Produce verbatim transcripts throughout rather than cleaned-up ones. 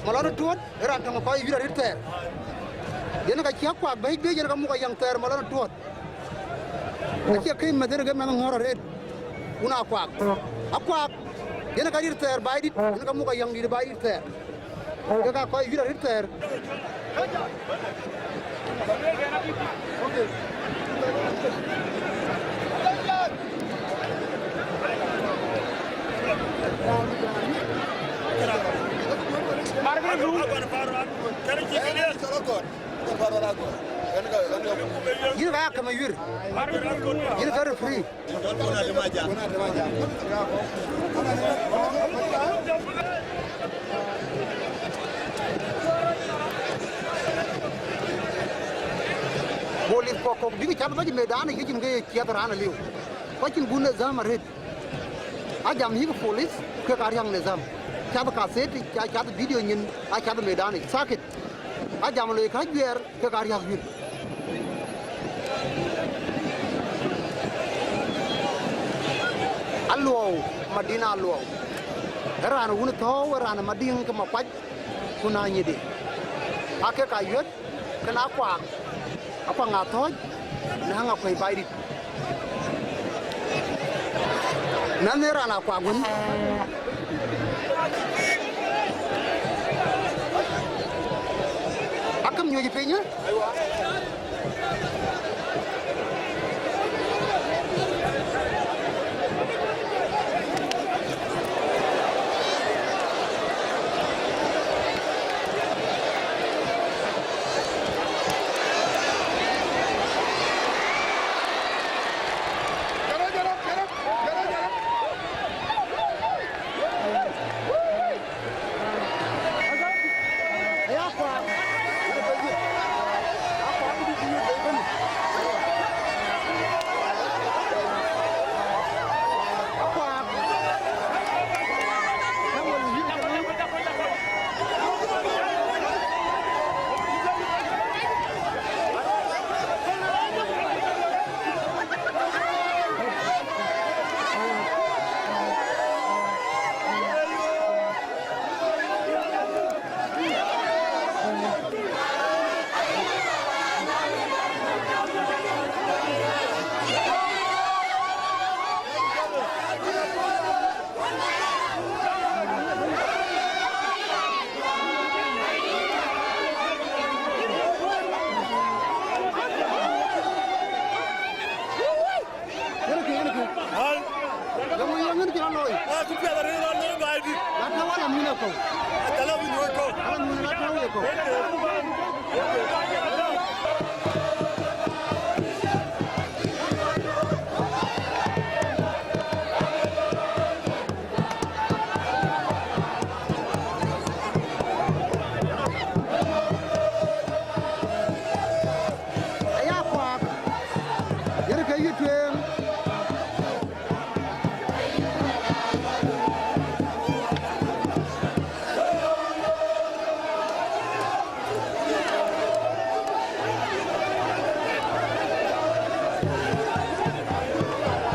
Malɔn Tuɔ̈t ë raan töŋ kɔc yuït arëët thɛɛr. Yen ka cï Akuak bɛ̈ɛ̈c biic, yen ka muk Ayäŋ thɛɛr Malɔn Tuɔ̈t. Acie këc meth yen ke mɛnh ŋɔ̈ɔ̈r arëët. Wun Akuak. Akuak, yen ka dït thɛɛr Baidït, yen ka muk Ayäŋdït Baidït thɛɛr. Ke ka kɔc yuït arëët thɛɛr. Yïn ka ya kämɛ yuïr. Yïn ka referee. Police kɔ̈k kɔ̈k bïk cath bɛ̈c medan ë yecin ke ye ciɛth raan aliu. Ku acïn gun nidham arëët. Ajam yïk police, kek ariäk nidham. Cath katheti, ca cath video nyin, acath medan ë sakit. Ajam loi ka juɛɛr, kek ariäk yuïr. Aluɔu, Madina Aluɔu. Ë raan wun thɔ̈ɔ̈u, ë raan Madiŋ ke Makuac, ku na nyidi. Ake ka yuet, kën Akuak, Akuak Athɔ̈ɔ̈c, na Akuei Baidït. Mɛnh ë raan Akuak wën. Akëm nyuc piny, ë? Yen kë, yen kë. Ai. Yen kë, yen kë rɔt looi. Ah, ku piɛth arëër rɔt looi baai dït. Na tɔ̈u ala mïn ë kɔ̈u. Ala mïn ë kɔ̈u. Ala mïn ë kɔ̈u. Aya Kuak, yen ke yï tueŋ.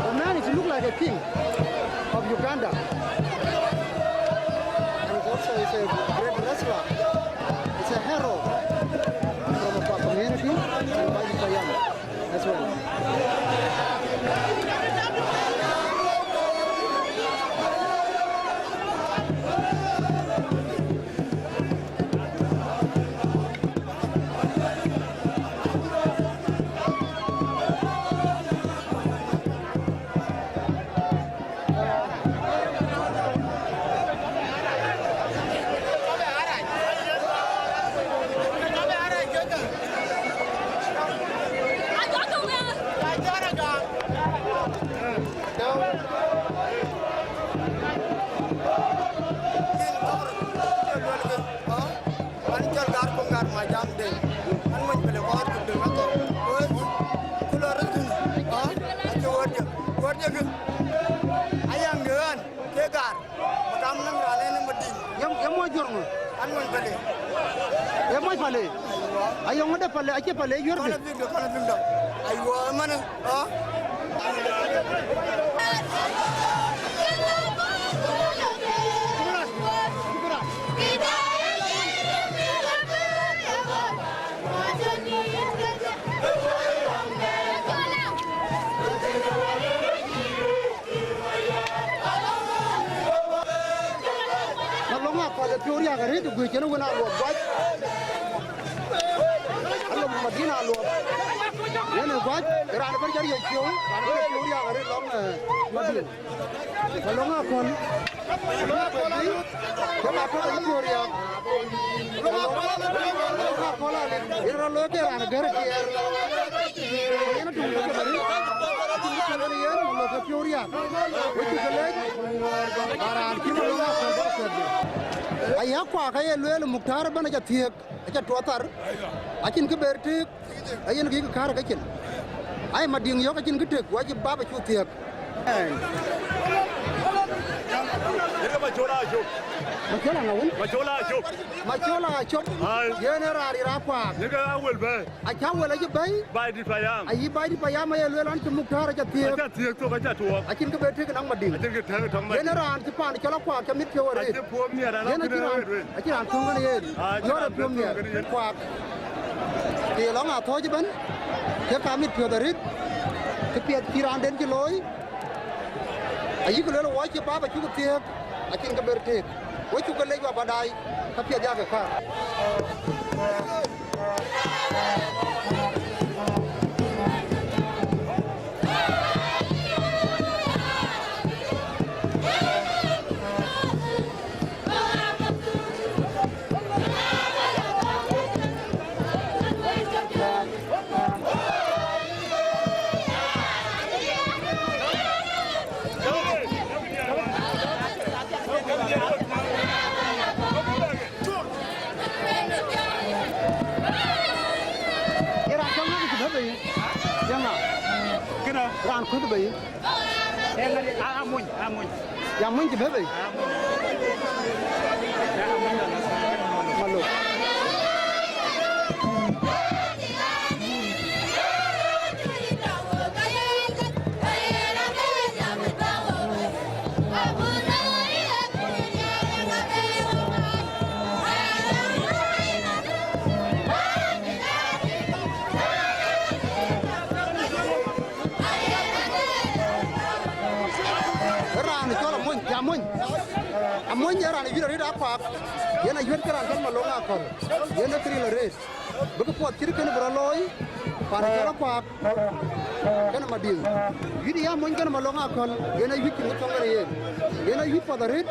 The man is look like a king of Uganda. And he's also is a great wrestler. He's a hero from our community and Baidit Payam as well. An cɔl Gar Kuŋ Gar Majam Deng. An mony pele kɔɔr ku döŋ athɔ. Wes, ku lɔ röt thïn. Ah, acï wärdiɛ̈. Wärdiɛ̈ kë. Ayaŋ de ɣän, ke Gar. Makam naŋ raan en ë Madiŋ. Yem, yem mony juɔ̈r ŋö? An mony pele. Yem mony pele? Aywa. Ayɔŋ de pele, acie pele, yuɔ̈r de. Kɔn abïŋ de, kɔn abïŋ de. Aywa, ëmënë. Ah. Ŋa kɔl ë piɔ̈u riääk arëët ë guëc cïn wën Aluɔp guac. Aluɔp Madina Aluɔp. Yen ë guac, raan bɛ̈n cä riɔ̈c piɔ̈u, raan bɛ̈n piɔ̈u riääk arëët lɔŋ, eh, Madina. Malɔŋ Akɔl. Malɔŋ Akɔl ayï. Jɔl Akɔl ayï piɔ̈u riääk. Malɔŋ Akɔl alit. Yen rɔt looi ke raan gɛ̈r tiɛɛr. Yen atum ke bɛ̈n. Atum ke bɛ̈n yen, malɔŋ ke piɔ̈u riääk. Wek cuk ke leec. Ba raan cï Malɔŋ Akɔl bä kuɛ̈tde. Aya kuak aye lueel Muktar ëbɛ̈n aca thiëëk, aca tuɔɔk thar. Acïn kë ber tëëk, ayen kë käär ke cin. Ai Madiŋ yɔ̈k acïn kë tëk, ku acï bap acuk thiëëk. Yeke Macola Acop. Macola ŋa wën? Macola Acop. Macola Acop. Ai. Yen ë raan ril akuak. Yeke awel bɛ̈ɛ̈i. Acä wël acï bɛ̈ɛ̈i. Baidït payam. Ayï Baidït payam aye lueel an, cï Muktar aca thiëëk. Aca thiëëk thok, aca tuɔɔk. Acïn kë ber tëëk naŋ Madiŋ. Acïn kë tëëk tɔŋ Madiŋ. Yen ë raan cï paan cɔl akuak cä mit piɔ̈u arëët. Acï puɔ̈u miɛt, yen acï raan, acï raan töŋ kën yen. Yɔ̈ɔ̈r ë piɔ̈u miɛt. Kuak. Të ye lɔŋ Athɔ̈ɔ̈c ëbɛ̈n, ke ka mit piɔ̈th arëët, kë piɛth cï raanden cï looi, ayïk lueel wɔ cï bap acuk thiëëk, acïn kë ber tëëk. Wɔ cuk ke lec wa bä daai, ka piɛth yakë kaar. Ye raan cɔŋ ŋa kë cï bɛ̈n bei? Ye ŋa? Këdë? Raan kuth bei. Ee ŋa? Aa, aa mony, aa mony. Ya mony cï bɛ̈n bei? Aa mony. Aa mony. Malok. Raan cɔl Amony, ya Amony. Amony ee raan wiɛt arëët akuak. Yen awiɛt ke raan cɔl Malok Akɔl. Yen ee këril arëët. Bï kë puɔth cït kënë bï rɔt looi, pan cɔl akuak, kënë Madiŋ. Wït ya Amony kënë Malok Akɔl, yen awiɛt cïn kë thöŋ kënë yen. Yen awiɛt puɔth arëët,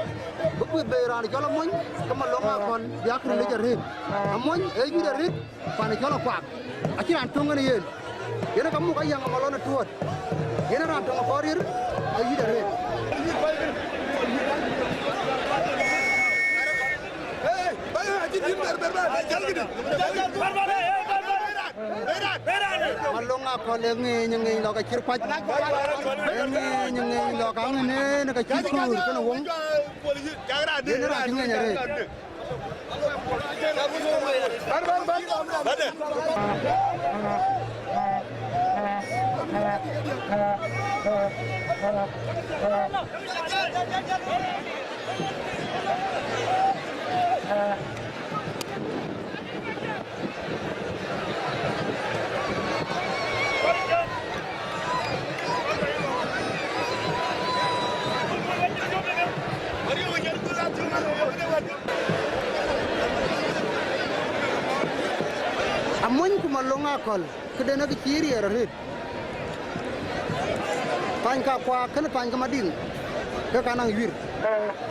bï kueth bei raan cɔl Amony, ke Malok Akɔl, bï akëril yic arëët. Amony ee wiɛt arëët, pan cɔl akuak. Acïn raan töŋ kënë yen. Yen ka muk ayaŋ amalɔn atuɔɔt. Yen raan töŋ akɔɔr rir, awiɛt arëët. Malok Akɔl ee ŋeeny, ŋeeny lɔ ka cïr kuac. Ee ŋeeny, ŋeeny lɔ ka ŋiɛc ka cï kuur kënë woŋ. Yen raan cï ŋeeny arëët. Amony ku Malok Akɔl, këden akë cï riɛɛr arëët. Thany ka kuak kënë thany ke Madiŋ, ke ka naŋ wiɛt.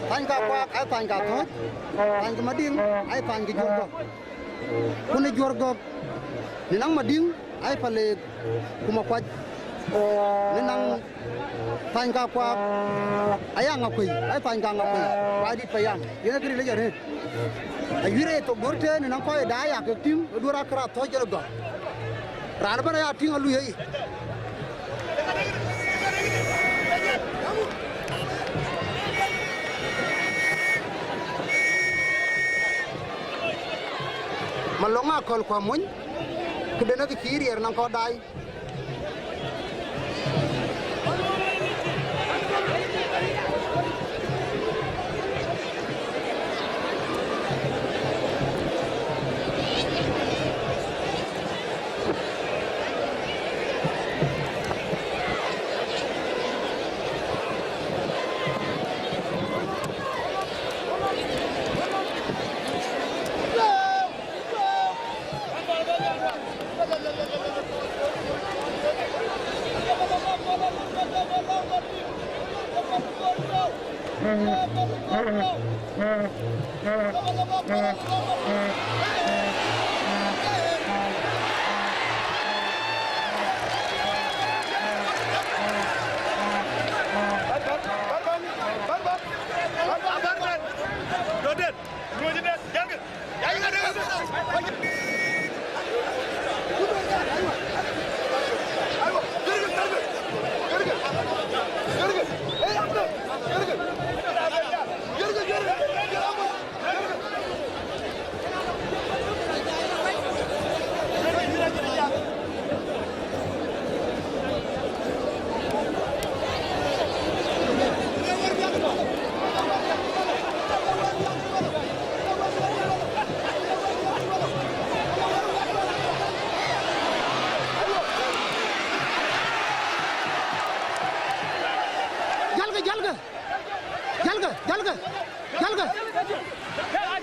Thany ka kuak aa thany ka Athɔ̈ɔ̈c, thany ke Madiŋ aa thany ke Juɔ̈r Gɔ̈k. Ku në Juɔ̈r Gɔ̈k, në naŋ Madiŋ aa Paleek ku Makuac, në naŋ thany ka kuak aya Ŋakuei, aa thany ka Ŋakuei, Baidït payam, yen akëril yic arëët. Awiɛt ee thok duɔ̈r tëën, në naŋ kɔc ë daai aa kek tïŋ, ë duɔ̈r akër Athɔ̈ɔ̈c yen Gɔ̈k. Raan ëbɛ̈n aya tïŋ alui ayic. Malok Akɔl ku Amony, këden akë cï riɛɛr naŋ kɔc daai. Jalkë, jalkë. Jalkë, jalkë. Jalkë.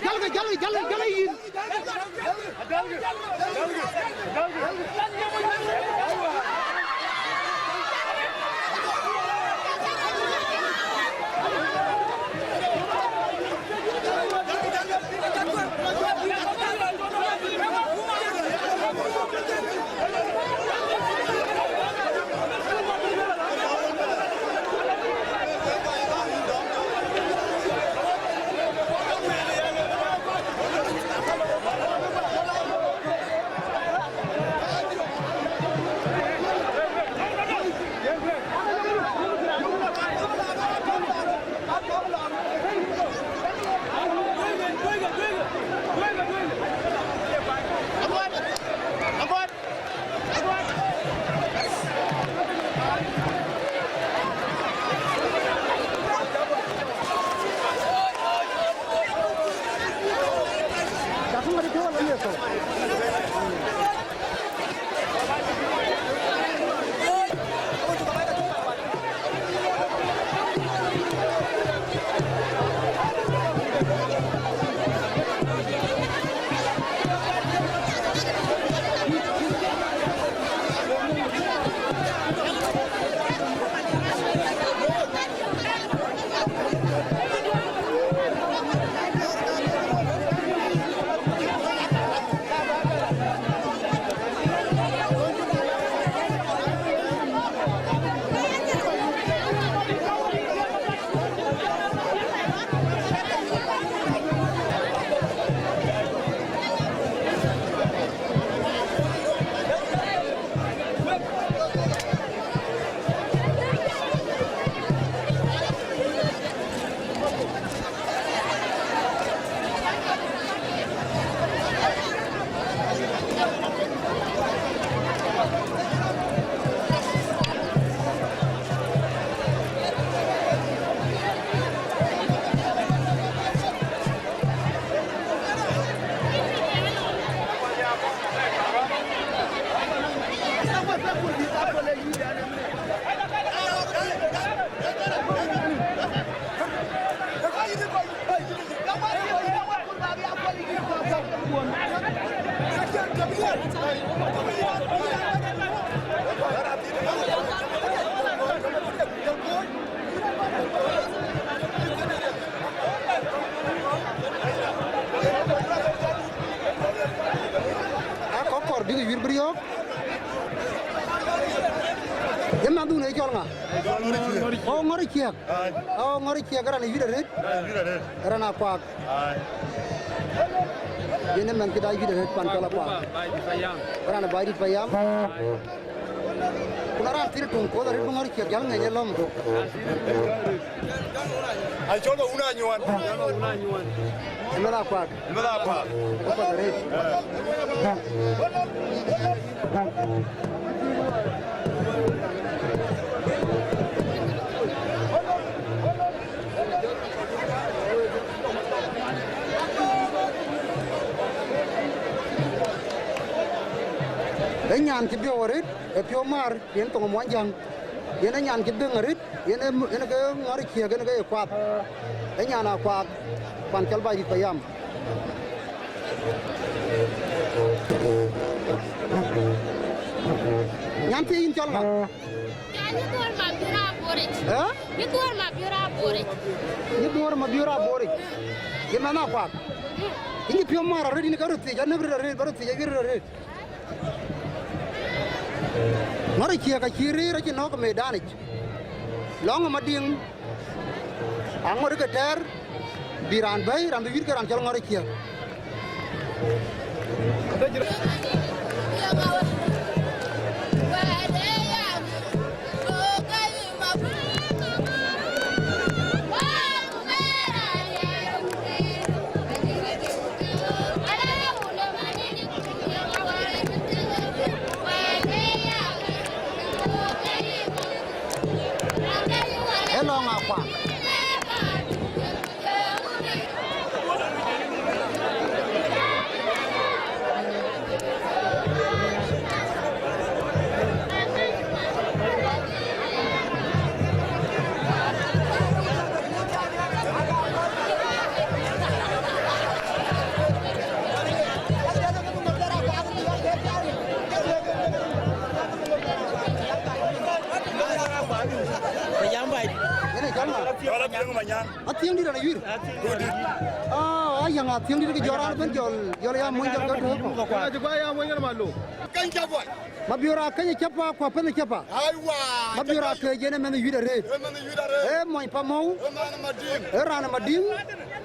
Jalkë, jalkë, jalkë, jalkë yïn. Akɔk kɔɔr bïk yuïr bï riɔ̈ɔ̈k. Ye mɛnhdu në cɔl ŋa? Ɣɔn ŋɔ̈r ciɛɛk. Ɣɔn ŋɔ̈r ciɛɛk, raan ë yuït arëët. Raan akuak. Yen ë mɛnhkï da yuït arëët pan cɔl akuak. Raan ë Baidït Payam. Ku na raan thïn tuŋ kuɔth arëët bï ŋɔ̈r ciɛɛk jäl ŋɛny ë lɔ̈m. Acɔl ba wun anyuɔn. Ë mɛnh akuak. Ë mɛnh akuak. Ë kuɔth arëët. Ë nyan cï biɔu arëët, ë piɔ̈u määr, yen thoŋ ë muɔnyjäŋ. Yen ë nyan cï dhëŋ arëët, yen ë, yen ke ŋɔ̈r ciëëk, yen ke ye kuath. Ë nyan akuak, pan cɔl Baidït Payam. Nyan thiëëc yïn cɔl ŋa? Nyï Dhuɔ̈r Mabiöör Aboric. Ë? Nyï Dhuɔ̈r Mabiöör Aboric. Nyï Dhuɔ̈r Mabiöör Aboric. Ye mɛnh Akuak. Yïn cï piɔ̈u maar arëët, yïn ka röt thiëc, anëk röt arëët, ba röt thiëc, ayuëër röt arëët. Ŋɔ̈r ë ciëëk acï rëër acï nɔ̈k ë medanic. Lɔ̈ŋ ë Madiŋ, aŋot ke tɛ̈ɛ̈r, bï raan bɛ̈i, raan bï wït ke raan cɔl Ŋɔ̈r ë ciëëk. Ë lɔ̈ŋ Akuak. Yam bai. Yen ë cɔl ŋa? Cɔl Athiëŋ Manyaŋ. Athiëŋ dït raan ayuir. Athiëŋ dït. Ah, ayaŋ Athiëŋ dït ke jɔl raan ëbën jɔl, jɔl ya mony jɔl ke tɔ̈u. Ka cï guɔ ya mony ŋɛn malo. Kany cä bɔl. Mabiöör Akëc cä pa, ku Apɛnh cä pa. Aiwa. Mabiöör Akëc yen ë mɛnh yuit arëët. Ë mɛnh yuit arëët. Ë mony Pamɔ̈u. Ë mɛnh Madiŋ. Ë raan Madiŋ.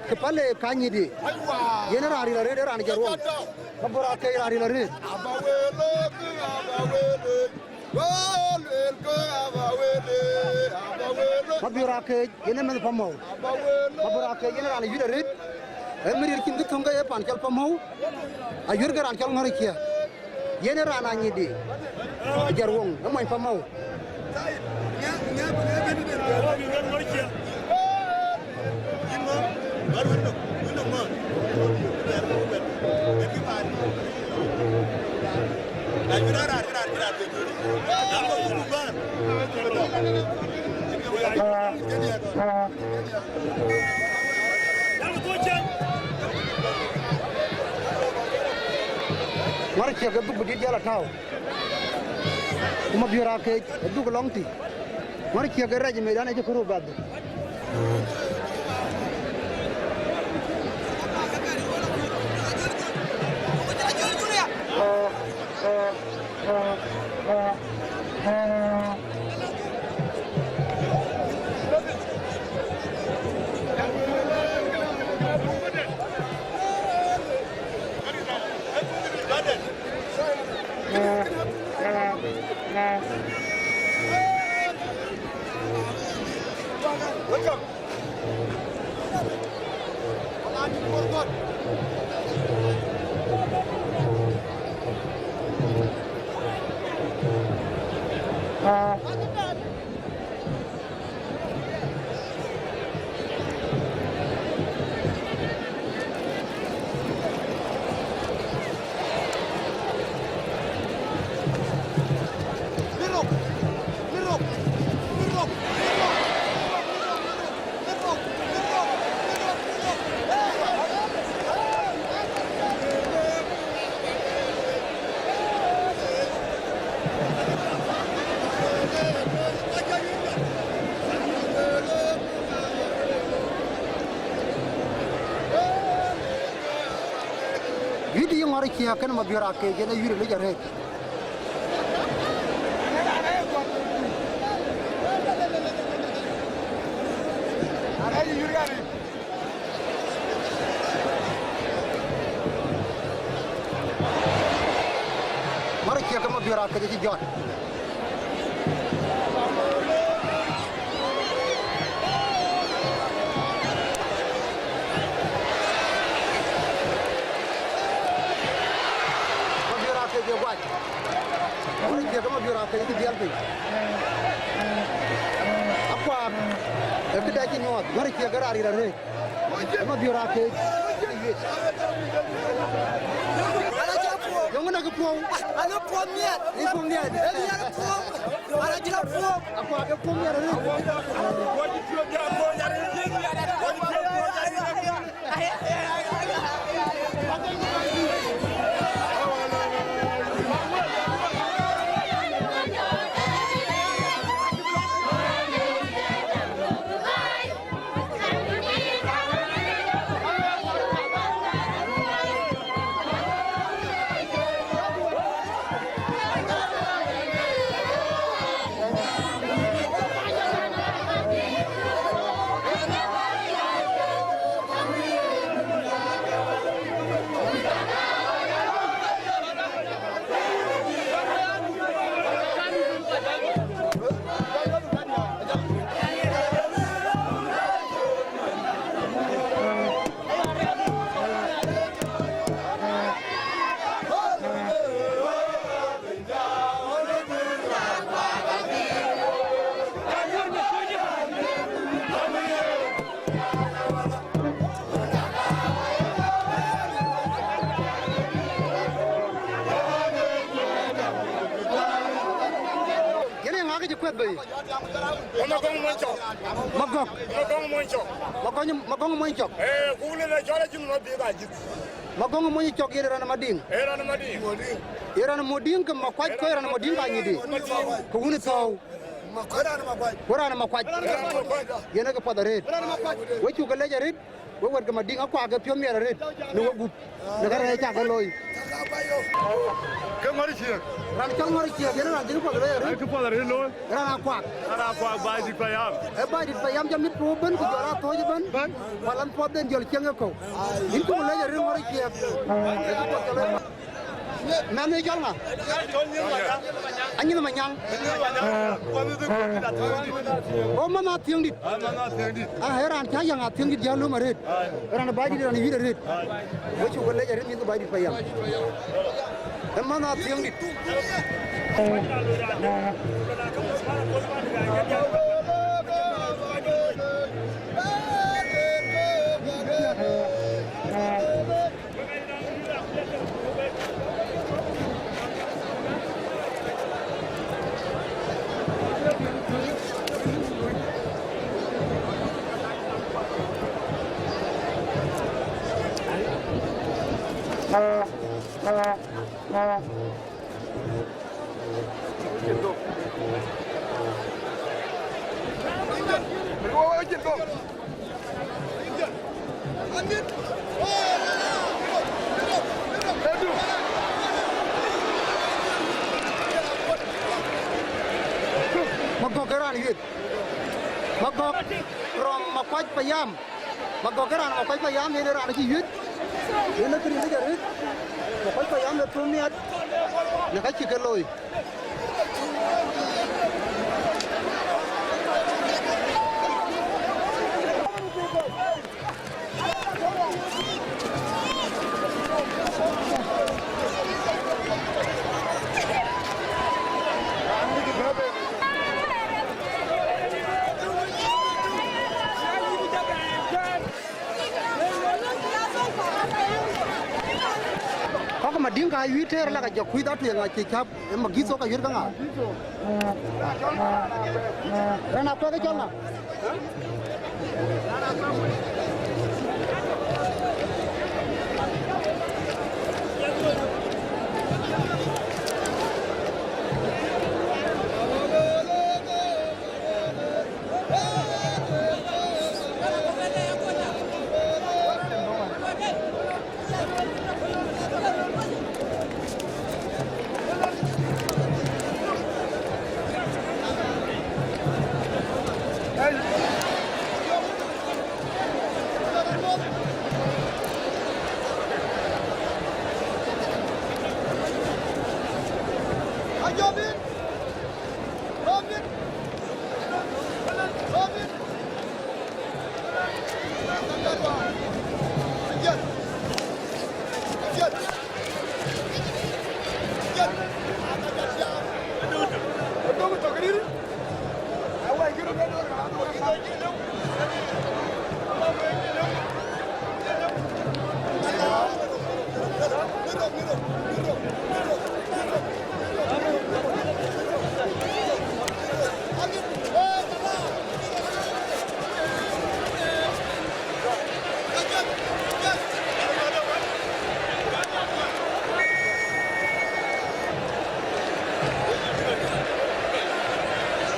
Ke pale ka nyit ye. Aiwa. Yen ë raan ril arëët, ë raan jɔt ruɔŋ. Mabiöör Akëc raan ril arëët. Aba wele, aba wele. Mabiöör Akëc yen ë mɛnh Pamɔ̈u. Mabiöör Akëc yen raan ayuir arëët. Ë mïr cïn kë thöŋ ke ye pan cɔl Pamɔ̈u. Ayuir ke raan cɔl Ŋɔ̈r ë ciëëk. Yen ë raan anyit dï. Jɔt ruɔŋ ë mony Pamɔ̈u. Ŋɔ̈r ë ciëëk ë dhuk bï dït jäl atääu. Ku Mabiöör Akëc ë dhuk lɔŋ tï. Ŋɔ̈r ë ciëëk ë rɛc ë medan acï kërou bäth. Welcome. Yït yï Ŋɔ̈r ë ciëëk kënë Mabiöör Akëc yen ayuir ë lec arëët. Ŋɔ̈r ë ciëëk ke Mabiöör Akëc acï jɔt. Mabiöör Akëc ye guac. Ŋɔ̈r ë ciëëk ke Mabiöör Akëc acï dhiɛl piny. Akuak, ë këde acï nyuɔɔth. Ŋɔ̈r ë ciëëk ke raan ril arëët. Ë Mabiöör Akëc. Yöŋ ënɔkï puɔ̈u. Ë puɔ̈u nhiɛɛr. Akuak ë puɔ̈u nhiɛɛr arëët. Magɔ̈ŋ Mony Cɔk. Magɔ̈ŋ. Magɔ̈ŋ Mony Cɔk. Magɔ̈ŋ, Magɔ̈ŋ Mony Cɔk. Eh, ku le la cɔl a cïn ma bï ka jïth. Magɔ̈ŋ Mony Cɔk yen raan Madiŋ. Eh, raan Madiŋ. Ye raan Madiŋ ke Makuac, ku ye raan Madiŋ ka nyidi. Madiŋ. Ke wun thɔ̈u. Ku raan Makuac. Raan Makuac. Yen ke puɔth arëët. Raan Makuac. We cuk ke lec arëët. We wɛ̈t ke Madiŋ akuak ke piɔ̈u miɛt arëët në we gup, në kärɛc cak ke looi. Ke ŋɔ̈r ciëëk. Raan cɔl ŋɔ̈r ciëëk, yen raan cïn puɔth arëët. Ai, kë puɔth arëët looi. Raan akuak. Raan akuak, Baidit Payam. Ee Baidit Payam jɔ mit puɔ̈u ëbën, ku jɔl a thööc ëbën. Bɛ̈n. Ku alan puɔth den jɔl cieŋ ë kɔ̈u. Yïn cuk lec arëët ŋɔ̈r ciëëk. Ee kë puɔth ke looi. Mɛnh ë cɔl ŋa? Anyïn Manyaŋ. O manh Athiëŋdït. Ah, ee raan cä yäŋ Athiëŋdït jäl löm arëët. Raan Baidit, raan yuït arëët. We cuk ke lec arëët mïth Baidit Payam. Ee manh Athiëŋdït. Magɔ̈k ë raan yueth. Magɔ̈k from Makuac Payam. Magɔ̈k ë raan Makuac Payam, yen ë raan cï yueth. Yen ë këriëëc arëët. Makuac Payam ë thum miɛt në ka cï ke looi. Kɔc Madiŋ ka yuït tëër la ka jɔ kuith atueŋ acï cäp. Ee Magitho ka yuet ke ŋa? Raan akuɛk ë cɔl ŋa?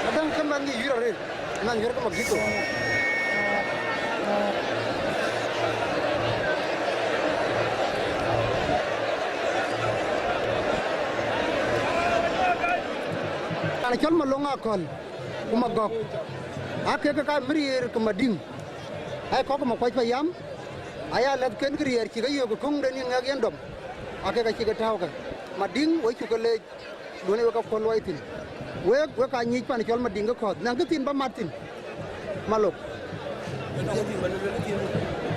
Adäŋ, ke mɛnh ye yuït arëët, mɛnh yuït ke Magitho. Raan cɔl Malöŋ Akɔ̈l ku Magɔ̈k, aa kek ke ka mïriir ke Madiŋ, aa kɔ̈k ke Makuac Payam, aya lɛ̈thken ke riɛɛr cï ke yök ë köŋden ye ŋɛk yen dɔm, aa kek acï ke tääu ke Madiŋ, we cuk ke leec. Duɔ̈në wek aköl luɔi thïn. Wek, wek aa nyic pan cɔl Madiŋ ke kɔ̈th, nɛ̈ŋ kë thiin bä mat thïn. Malok.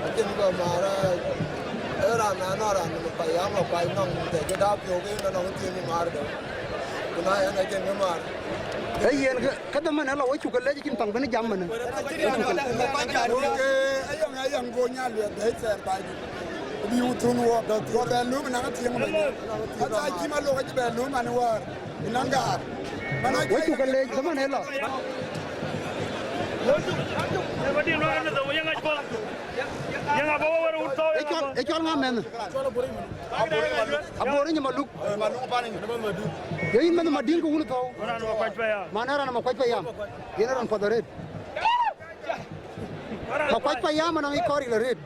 Acïn bä maar, ee raan na nɔŋ raan nɔm payam akuany nɔŋ thɛc ë dap piɔ̈u ke nɔŋ thiin maar dë. Ku na yɛn acïn kë maar. Ee yen kë, kedhie mën ë lɔ we cuk ke lec acïn thaŋ bï jam mën. Ee yɔŋ, ee yɔŋ go nya luɛth bɛ̈i thɛɛr baai. Bï wuthun wɔ, wɔ bɛ lum naŋ thiëŋ bɛ̈ny. Ata cï Malok acï bɛ lum an wäär, bï naŋ gaar. Wek cuk ke leec, zaman ë lɔ. Ë cɔl, ë cɔl ŋa mɛnh? Abor ë Nyamaluk. Ye yïn mɛnh Madïŋ ke wun thɔ̈u. Man ë raan Makuac Payam. Yen ë raan path arëët. Makuac Payam anɔŋ yï kɔɔr yï lɔ rëët.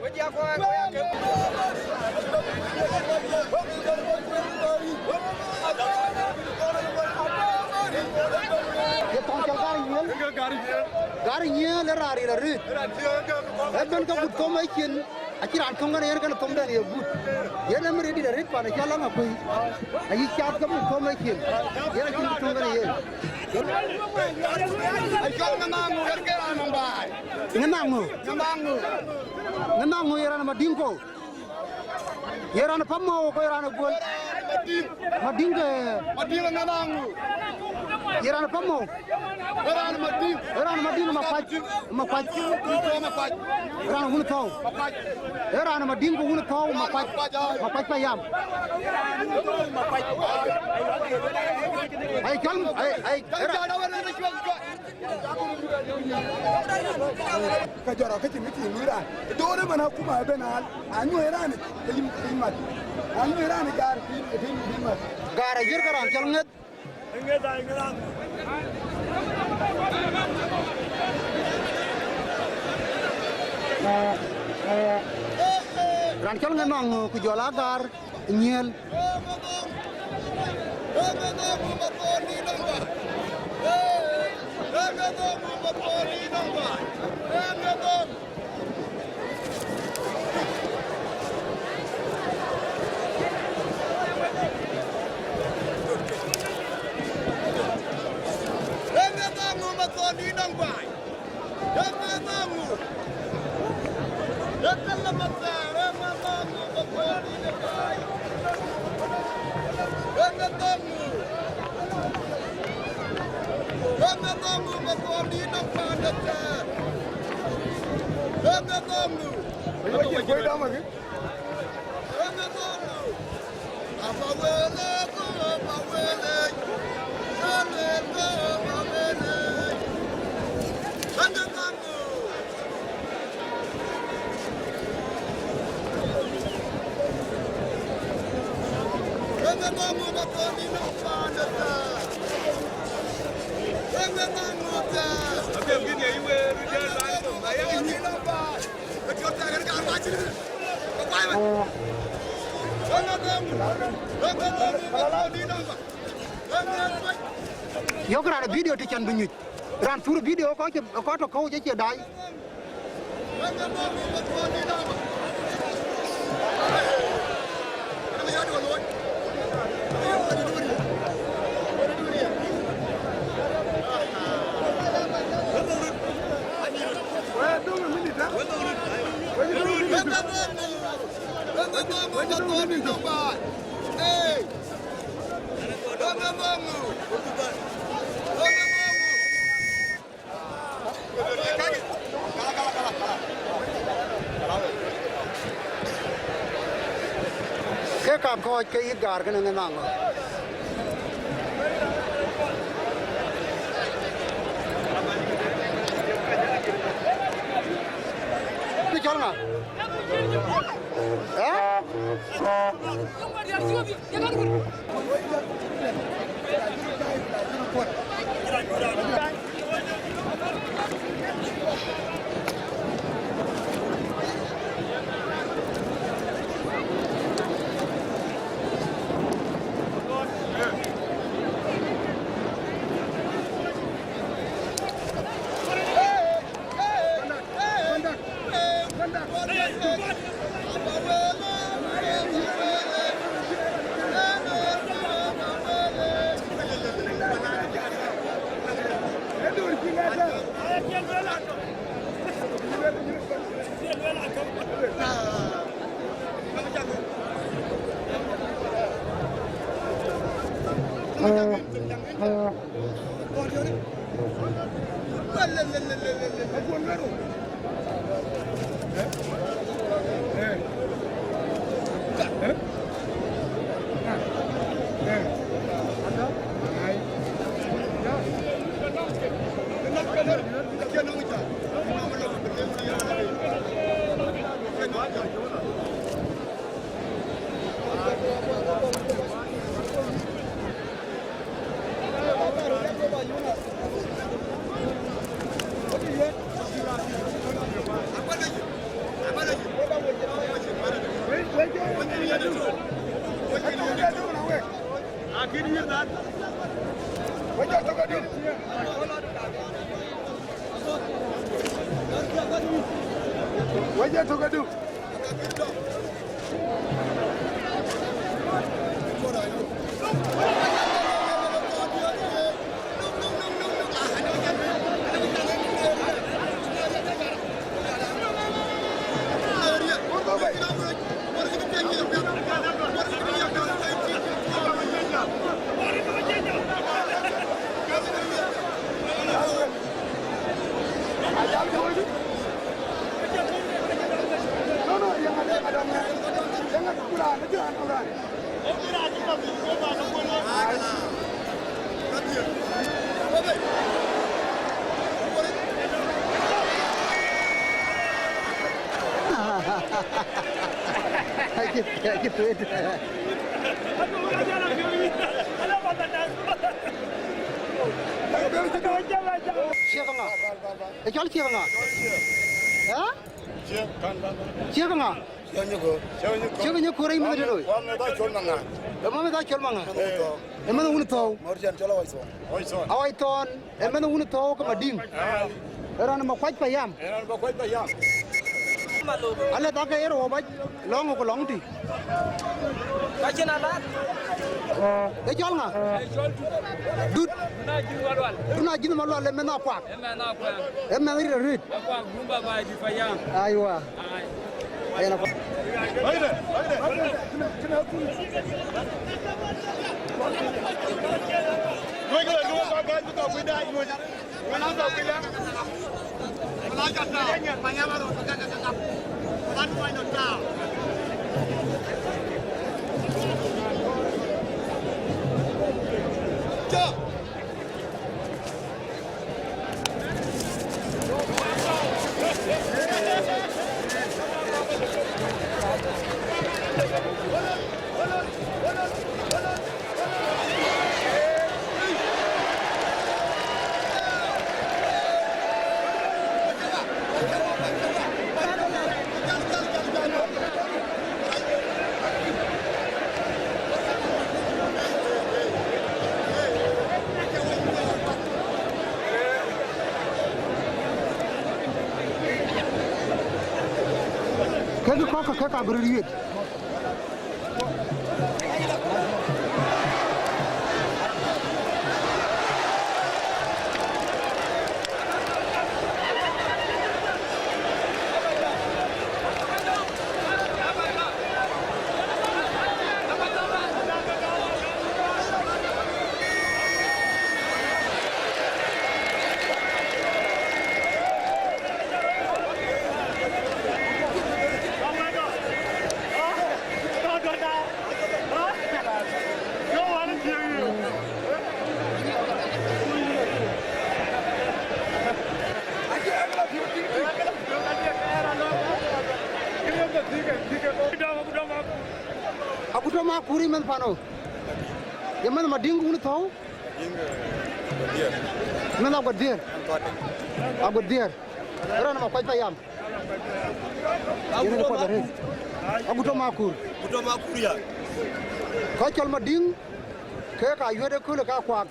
Ye thɔŋ cɔl Gari Nyiël. Gari Nyiël ë raan ril arëët. Ëbɛ̈n ke gut thom ë cin, acï raan thöŋ kënë yen kënë thomden ye gut. Yen ë mï rëëtdït arëët pan acɔl Aŋakuei. Ayï cath ke gut thom ë cin. Yen acïn kë thöŋ kënë yen. Acɔl Ŋɛnhaŋ ŋö, yen ke raan nɔm baai. Ŋɛnhaŋ ŋö? Ŋɛnhaŋ ŋö? Ŋɛnhaŋ ŋö ye raan Madïŋ ko? Ye raan Pamou ko ye raan Guöl? Madïŋ. Madïŋ ke? Madïŋ Ŋɛnhaŋ ŋö? Ye raan Pamou? Ye raan Madïŋ. Ye raan Madïŋ Makuac. Makuac. Wun thɔ̈u Makuac. Raan wun thɔ̈u. Makuac. Ye raan Madïŋ ko wun thɔ̈u Makuac. Makuac, ai. Makuac Payam. Ai cɔl, ai, ai, Ka jɔrɔ ka cïn kë cïn luui raan. Doon ëmën akuma ëbɛ̈n al, anyuɔ̈ɔ̈i raan, ke yïn, ke yïn mat. Anyuɔ̈ɔ̈i raan ë gaar, ke yïn, ke yïn, ke yïn mat. Gaar ayiër ke raan cɔl Ŋeth. Ŋeth ai, Ŋeth ai. Raan cɔl Ŋɛnhaŋ ŋö, ku jɔl aa Gari Nyiël. Yök raan ë video të can bï nyuc. Raan thur video kɔc cï, kɔc tɔ̈ kɔ̈u cï cie daai. Hey! Ke ka kɔc ke yï gaar kënë ŋɛn aŋö? Kë cɔl ŋa? Ë? Wajah tu kadu. Ciek ŋa? Ë cɔl ciek ŋa? Ë? Ciek ŋa? Ciek nyuko. Ciek nyuko rɛc meth de loi. Wa meth acol maŋa. Ë ma meth acol maŋa. Ë meth wun thou. Mor chan col awai thon. Awai thon. Ë meth wun thou ke Madiŋ. Ë raan ma kuac payam. Ë raan ma kuac payam. Ale dhake yer wo bac lɔŋ ku lɔŋ ti. Ka cïn alat. Ë cɔl ŋa? Dut. Dun ajïth malual. Dun ajïth malual ë meth akuak. Ë meth akuak. Ë meth rit arit. Akuak bumba bai di payam. Aiwa. Ai. Ayen akuak. Kek kɔ̈k ke kek abï röt wiëët. Aguto ma kuri meth pano. Ye meth Madiŋ wun thou. Meth Agudier. Agudier. Raan ma kuac payam. Yen kuɔth arëët. Aguto Makur. Aguto Makur ya. Ka cɔl Madiŋ, ke ka yuɛt ëköl ka kuak.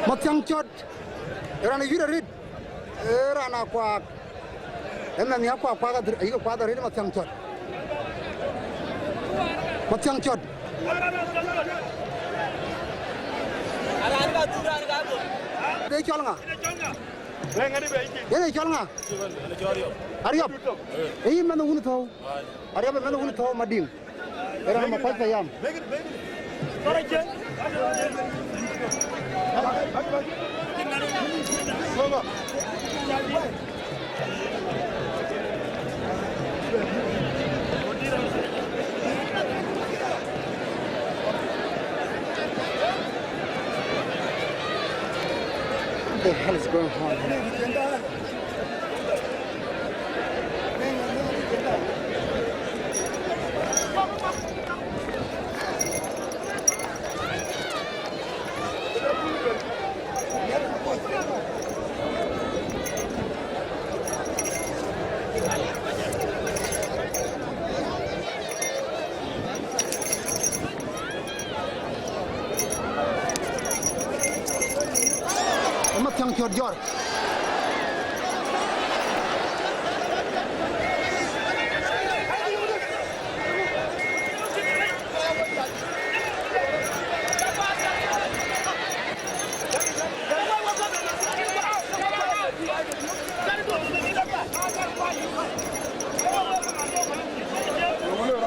Mathiaŋ Cɔt. Raan yuɛt arëët. Ee raan akuak. Ëmɛn ya kuak kuak adhir, ayï kuak arëët Mathiaŋ Cɔt. Mathiaŋ Cɔt. Ade cɔl ŋa? Yen ë cɔl ŋa? Ariɔp. Ee yï mɛnh wun thou. Ariɔp ë mɛnh wun thou Madiŋ. Ë raan ma kuac payam. What the hell is going on here? Cɔt jɔr.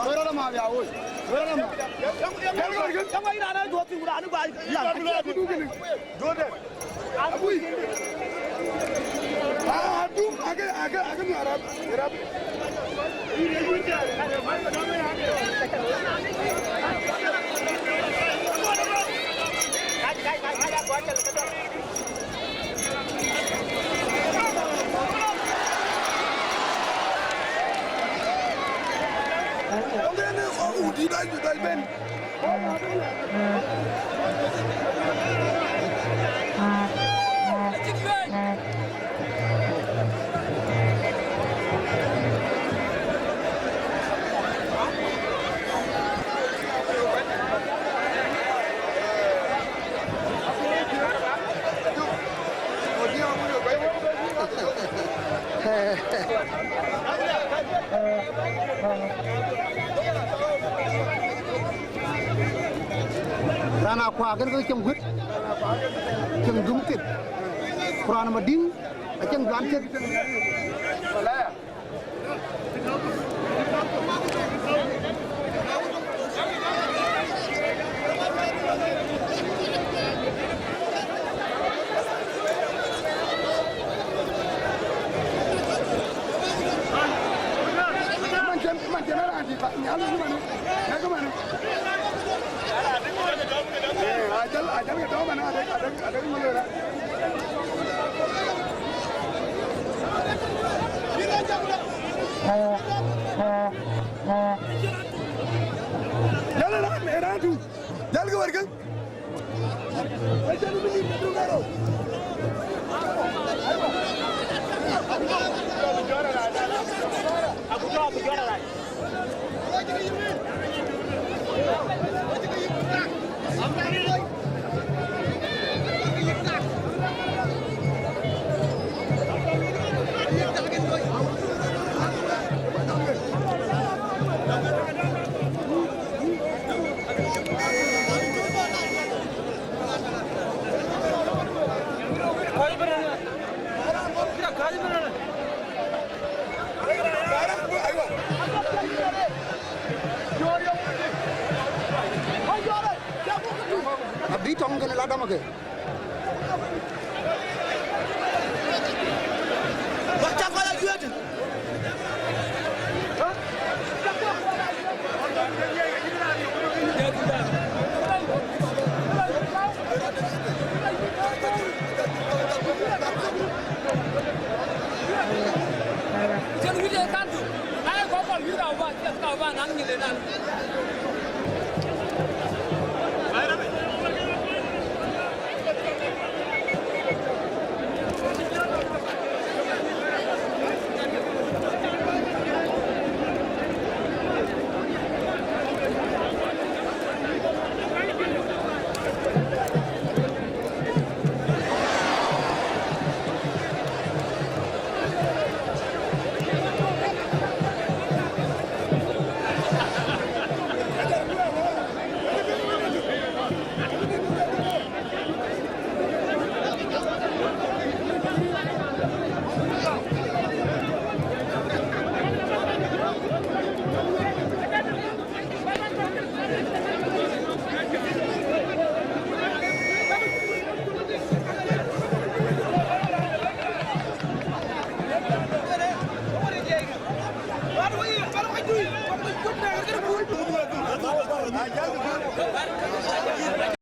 Wërë la ma ya woi. Wërë la ma. Jal ko rgin. Jal ko ina na do tin gura ni ba. Ya. Abui. Ah, adum, ake, ake, ake mi arab, arab. Ongene, oh, udi dai, dai ben. Raan akuak kën ke cieŋ guët, cieŋ dum thith. Ku raan madïŋ acieŋ juan thith. Man cen, man cen raan dït ba, nhial wën man. Nek man. Eh, ajal, ajal ke dɔm man, adek, adek, adek man ora. Jal raan, raan tu. Jal ke warke. Abï tɔŋ kën la dɔm ke. Bak cak kɔc ajuëët. Jɔn wïc ë kan thuk, na ye kɔc kɔl wïc ka bä, ka bä naŋ nyinde nan.